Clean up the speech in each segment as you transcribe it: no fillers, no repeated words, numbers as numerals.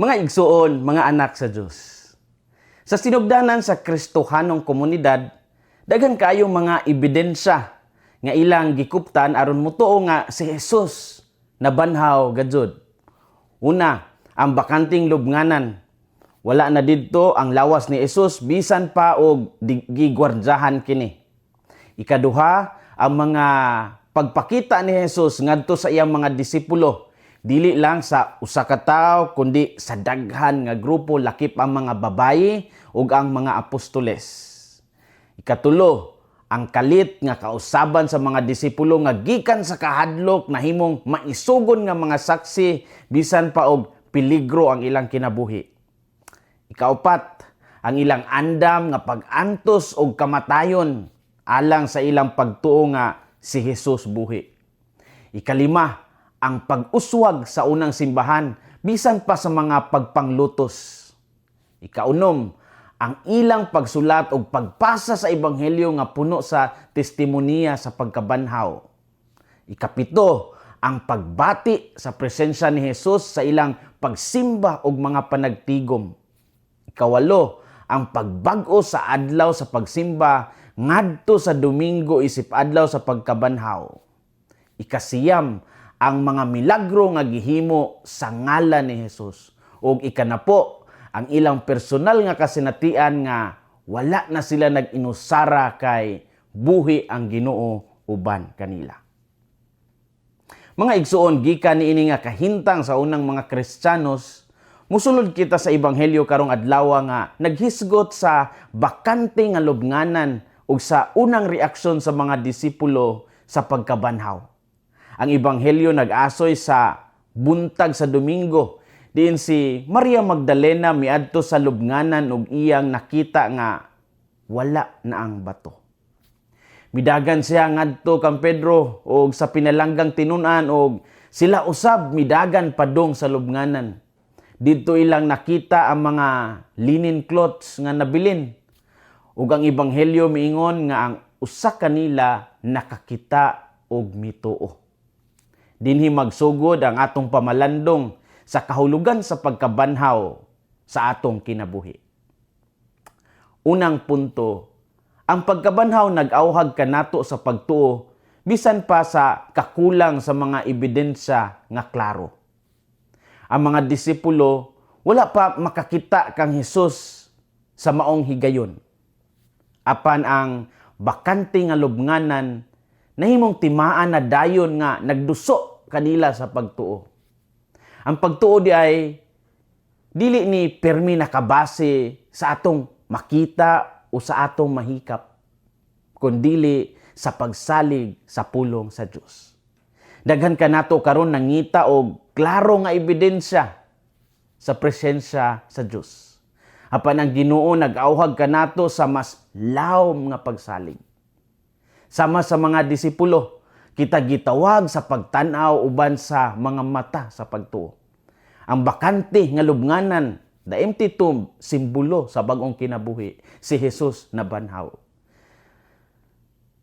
Mga igsuon, mga anak sa Dios. Sa sinugdanan sa Kristohanong komunidad, daghan kaayo mga ebidensya nga ilang gikuptan aron motuo nga si Jesus nabanhaw gajud. Una, ang bakanting lubnganan. Wala na didto ang lawas ni Jesus bisan pa og gigwardyahan kini. Ikaduha, ang mga pagpakita ni Jesus ngadto sa iyang mga disipulo, dili lang sa usa ka tawo kundi sa daghan nga grupo, lakip ang mga babayi ug ang mga apostoles. Ikatulo, ang kalit nga kausaban sa mga disipulo nga gikan sa kahadlok nahimong maisugon nga mga saksi bisan pa og peligro ang ilang kinabuhi. Ikaupat, ang ilang andam nga pag-antos og kamatayon alang sa ilang pagtuo nga si Jesus buhi. Ikalima, ang pag-uswag sa unang simbahan bisan pa sa mga pagpanglutos. Ikaunom, ang ilang pagsulat og pagpasa sa ebanghelyo nga puno sa testimonya sa pagkabanhaw. Ikapito, ang pagbati sa presensya ni Jesus sa ilang pagsimba og mga panagtigom. Ikawalo, ang pagbag-o sa adlaw sa pagsimba ngadto sa Domingo isip adlaw sa pagkabanhaw. Ikasiyam, ang mga milagro nga gihimo sa ngalan ni Jesus. Ug ikanapo, ang ilang personal nga kasinatian nga wala na sila nag-inusara kay buhi ang Ginoo uban kanila. Mga igsuon, gikan niini nga kahintang sa unang mga Kristiyanos, musulod kita sa ebanghelyo karong adlaw nga naghisgot sa bakante nga lubnganan ug sa unang reaksyon sa mga disipulo sa pagkabanhaw. Ang ebanghelyo nag-asoy sa buntag sa Domingo, diin si Maria Magdalena miadto sa lubnganan ug iyang nakita nga wala na ang bato. Midagan siya ngadto kang Pedro og sa pinalanggang tinun-an og sila usab midagan padung sa lubnganan. Didto ilang nakita ang mga linen cloths nga nabilin. Ug ang ebanghelyo miingon nga ang usa kanila nakakita og mituo. Dinhi magsugod ang atong pamalandong sa kahulugan sa pagkabanhaw sa atong kinabuhi. Unang punto, ang pagkabanhaw nag-awhag kanato sa pagtuo bisan pa sa kakulang sa mga ebidensya nga klaro. Ang mga disipulo wala pa makakita kang Hesus sa maong higayon. Apan ang bakante nga lubnganan nahimong timaan na dayon nga nagduso kanila sa pagtuo. Ang pagtuo di ay dili ni permi nakabase sa atong makita o sa atong mahikap, kundili sa pagsalig sa pulong sa Dios. Daghan kanato karon nangita og klaro nga ebidensya sa presensya sa Dios. Apan ang Ginoo nag-awhag kanato sa mas lawom nga pagsalig. Sama sa mga disipulo, kita gitawag sa pagtan-aw uban sa mga mata sa pagtuo. Ang bakante nga lubnganan, the empty tomb, simbolo sa bag-ong kinabuhi, si Jesus nabanhaw.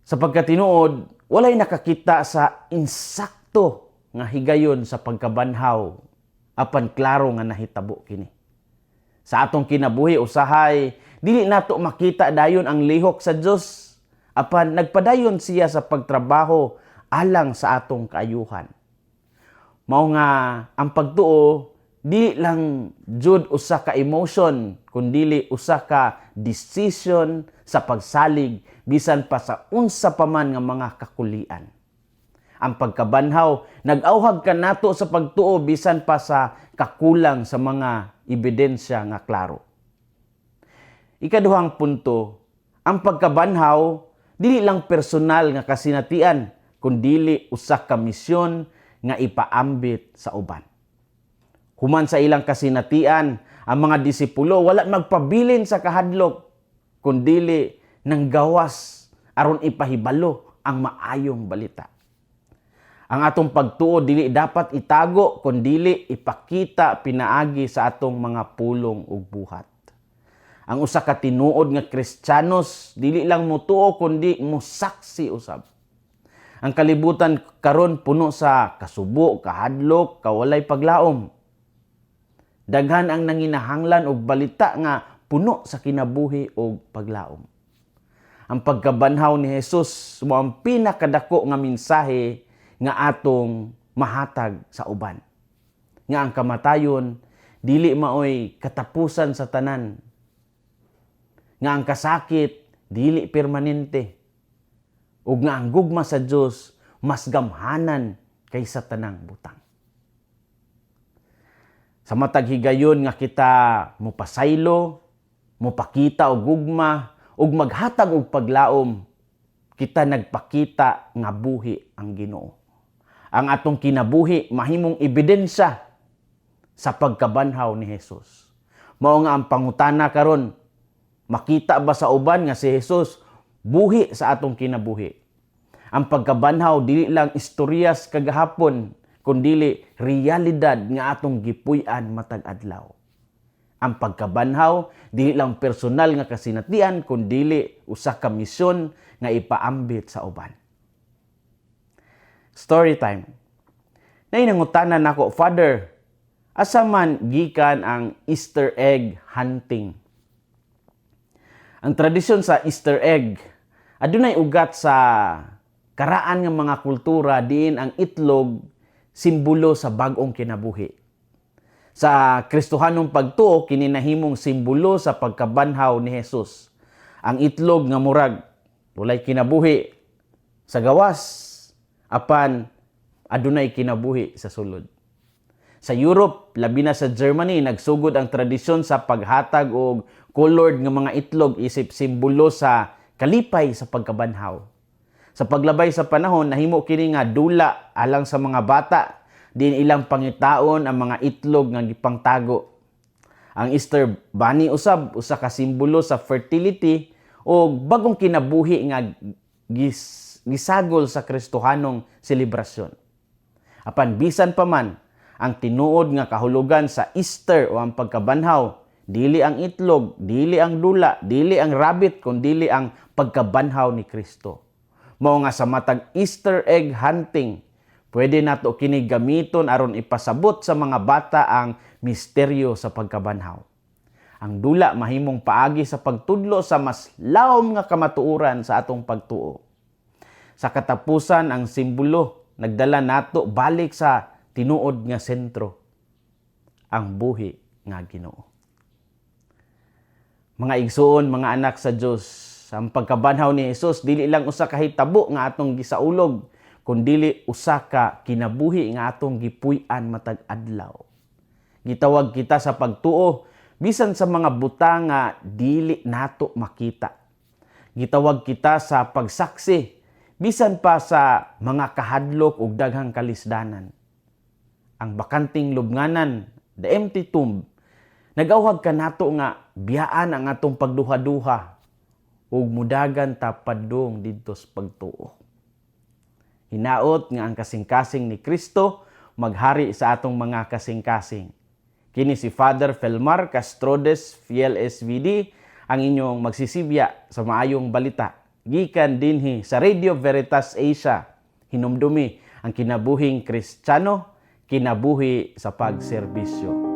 Sa pagkatinuod, walay nakakita sa insakto nga higayon sa pagkabanhaw, apan klaro nga nahitabo kini. Sa atong kinabuhi usahay, dili nato makita dayon ang lihok sa Dios, apan nagpadayon siya sa pagtrabaho alang sa atong kaayuhan. Mao nga ang pagtuo dili lang jud usa ka emotion kundili usa ka decision sa pagsalig bisan pa sa unsa pa man nga mga kakulian. Ang pagkabanhaw nag-awhag kanato sa pagtuo bisan pa sa kakulang sa mga ebidensya nga klaro. Ikaduhang punto, ang pagkabanhaw dili lang personal nga kasinatian kundili usa ka misyon nga ipaambit sa uban. Human sa ilang kasinatian, ang mga disipulo wala magpabilin sa kahadlok kundili nanggawas aron ipahibalo ang maayong balita. Ang atong pagtuo dili dapat itago kundili ipakita pinaagi sa atong mga pulong ug buhat. Ang usa ka tinuod nga Kristiyanos dili lang motuo kundi mosaksi usab. Ang kalibutan karon puno sa kasubo, kahadlok, kawalay paglaom. Daghan ang nanginahanglan og balita nga puno sa kinabuhi og paglaom. Ang pagkabanhaw ni Jesus mao ang pinakadako nga mensahe nga atong mahatag sa uban. Nga ang kamatayon dili maoy katapusan sa tanan. Nga ang kasakit dili permanente. Ug nga ang gugma sa Dios mas gamhanan kaysa tanang butang. Sa matag higayon nga kita mopasaylo, mopakita og gugma, ug maghatag og paglaom, kita nagpakita nga buhi ang Ginoo. Ang atong kinabuhi mahimong ebidensya sa pagkabanhaw ni Jesus. Mao nga ang pangutana karon, makita ba sa uban nga si Jesus buhi sa atong kinabuhi? Ang pagkabanhaw dili lang istoryas kagahapon, kundili realidad nga atong gipuy-an matag adlaw. Ang pagkabanhaw dili lang personal nga kasinatian, kundili usa ka misyon nga ipaambit sa uban. Story time. Naay nangutana nako, "Father, asa man gikan ang Easter egg hunting?" Ang tradisyon sa Easter egg adunay ugat sa karaan nga mga kultura diin ang itlog simbolo sa bag-ong kinabuhi. Sa Kristohanong pagtuo, kini nahimong simbolo sa pagkabanhaw ni Jesus. Ang itlog nga murag walay kinabuhi sa gawas, apan adunay kinabuhi sa sulod. Sa Europe, labi na sa Germany, nagsugod ang tradisyon sa paghatag og colored nga mga itlog isip simbolo sa kalipay sa pagkabanhaw. Sa paglabay sa panahon, nahimo kini nga dula alang sa mga bata diin ilang pangitaon ang mga itlog nga gipangtago. Ang Easter Bunny usab usa ka simbolo sa fertility o bagong kinabuhi nga gisagol sa Kristohanong selebrasyon. Apan bisan pa man, ang tinuod nga kahulugan sa Easter o ang pagkabanhaw, dili ang itlog, dili ang dula, dili ang rabbit, kundili ang pagkabanhaw ni Kristo. Mao nga sa matag Easter egg hunting, pwede nato kini gamiton aron ipasabot sa mga bata ang misteryo sa pagkabanhaw. Ang dula mahimong paagi sa pagtudlo sa mas lawom nga kamatuoran sa atong pagtuo. Sa katapusan, ang simbolo nagdala nato balik sa tinuod nga sentro, ang buhi nga Ginoo. Mga igsuon, mga anak sa Dios, ang pagkabanhaw ni Jesus dili lang usa ka hitabo nga atong gisaulog, kundili usa ka kinabuhi nga atong gipuy-an matag adlaw. Gitawag kita sa pagtuo bisan sa mga butang nga dili nato makita. Gitawag kita sa pagsaksi bisan pa sa mga kahadlok ug daghang kalisdanan. Ang bakanting lubnganan, the empty tomb, nagawhag kanato nga biyaan ang atong pagduha-duha ug mudagan ta padung didto sa pagtuo. Hinaot nga ang kasing-kasing ni Kristo maghari sa atong mga kasing-kasing. Kini si Father Felmar Castrodes, Fiel SVD, ang inyong magsisibya sa maayong balita. Gikan dinhi sa Radio Veritas Asia. Hinumdumi ang kinabuhing Kristiyano, kinabuhi sa pagserbisyo.